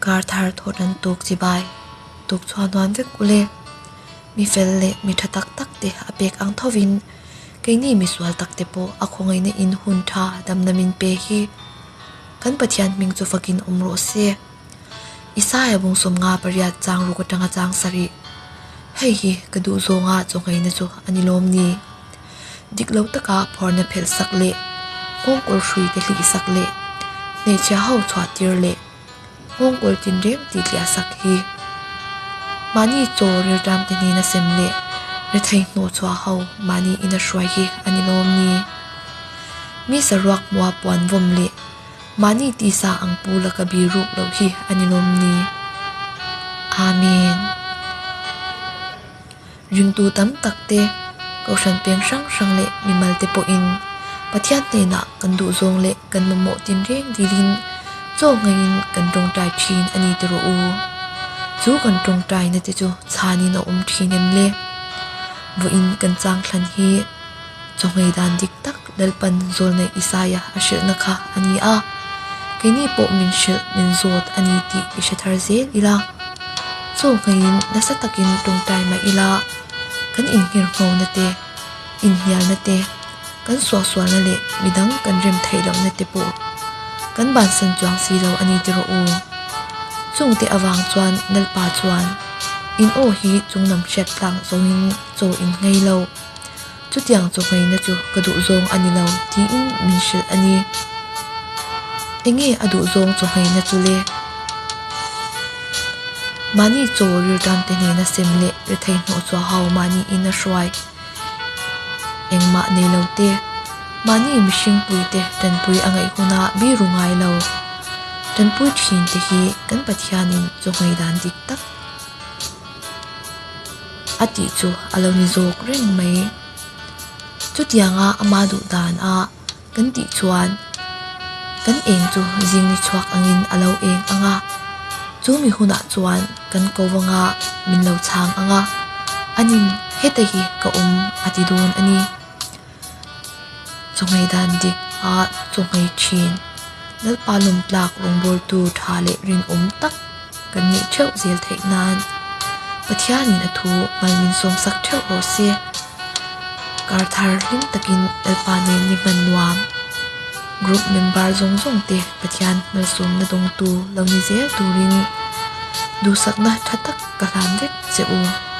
Kar thar thawt an tuk chibai tuk chhuah nuam vek ule. Mi fel leh mi tha tak tak te a pek ang thovin keini misual tak te pawh a khawngaihna in hun tha damna min pe hi kan Pathian hming chu fakin awm rawh se. Isaiah bung 58 chang ruk atanga chang sarih. Hei hi ka duh zawnga chawngaihna chu a ni lawm ni? Dik lo taka phawrhna phelh sak leh nghawngkawl hrui te hlih sak leh hmeichhia ho chhuah tir leh nghawngkawl tinreng tih tliah sak hi mahni chaw rilṭam te hnena sem leh rethei hnawh chhuah ho mahni ina hruai hi a ni lawm ni? Mi saruak hmua puan vawm leh Mahni tisa ang pu laka bi ruk loh hi a ni lawm ni? Amen. Ringtu tam tak te, Kohhran peng hrang hrang leh mimal te pawhin Pathian hnenah kan duhzawng leh kan mamawh tinreng dilin chaw ngaiin kan tawngtai thin a ni ti rawh u. Chu kan tawngtaina te chu chhanin a awm thin em le? Vawiin kan changthlan hi Chawhmei dan dik tak Lalpan Zawlnei Isaia a hrilhna kha a ni a, keini pawh min hrilh min zawt a ni tih i hre thar zel ila. Chawhmeiin nasa takin tawngtai mah ila, kan inngirhngona te, inhnialna te, kan suahsualna leh midang kan rem theih lohna te pawh kan bansan chuang si lo a ni ti rawh u. Chungte avang chuan Lalpa chuan in aw hi chunglam hriat tlang zawngin chaw in nghei lo. Chutiang chawhmehna chu ka duh zawng a ni lo tiin min hrilh a ni. Enge a duh zawng chawhmehna chu le? Mahni chaw rilṭamte hnena sem leh rethei hnawh chhuah ho mahni in a hruai. Engmah nei lo te, mahni mihring puite ṭanpui a ngaih huna biru ngai lo. Ṭanpui ṭhin te hi kan Pathianin chawhmeh dan dik tak. A tih chu a lo ni zawk reng mai. Chutianga ama duh dan a kan tih chuan kan eng chu zing ni chhuak angin a lo eng ang a, chu mi hunah chuan kan ko anga min lo chhang ang a, anin heta hi ka awm a ti dawn a ni. Chawhmeh dan dik a chawhmeh thin. Lalpa lawmtlak rawngbawltu tha leh rinawm tak kan nih theuh zel theih nan Pathianin a thu mal min sawmsak theuh rawh se. Kar thar hlim takin Lalpa nen ni hman nuam. Group member zawng zawng te Pathian malsawmna dawngtu lo ni zel turin duhsakna tha tak ka hlan vek che u.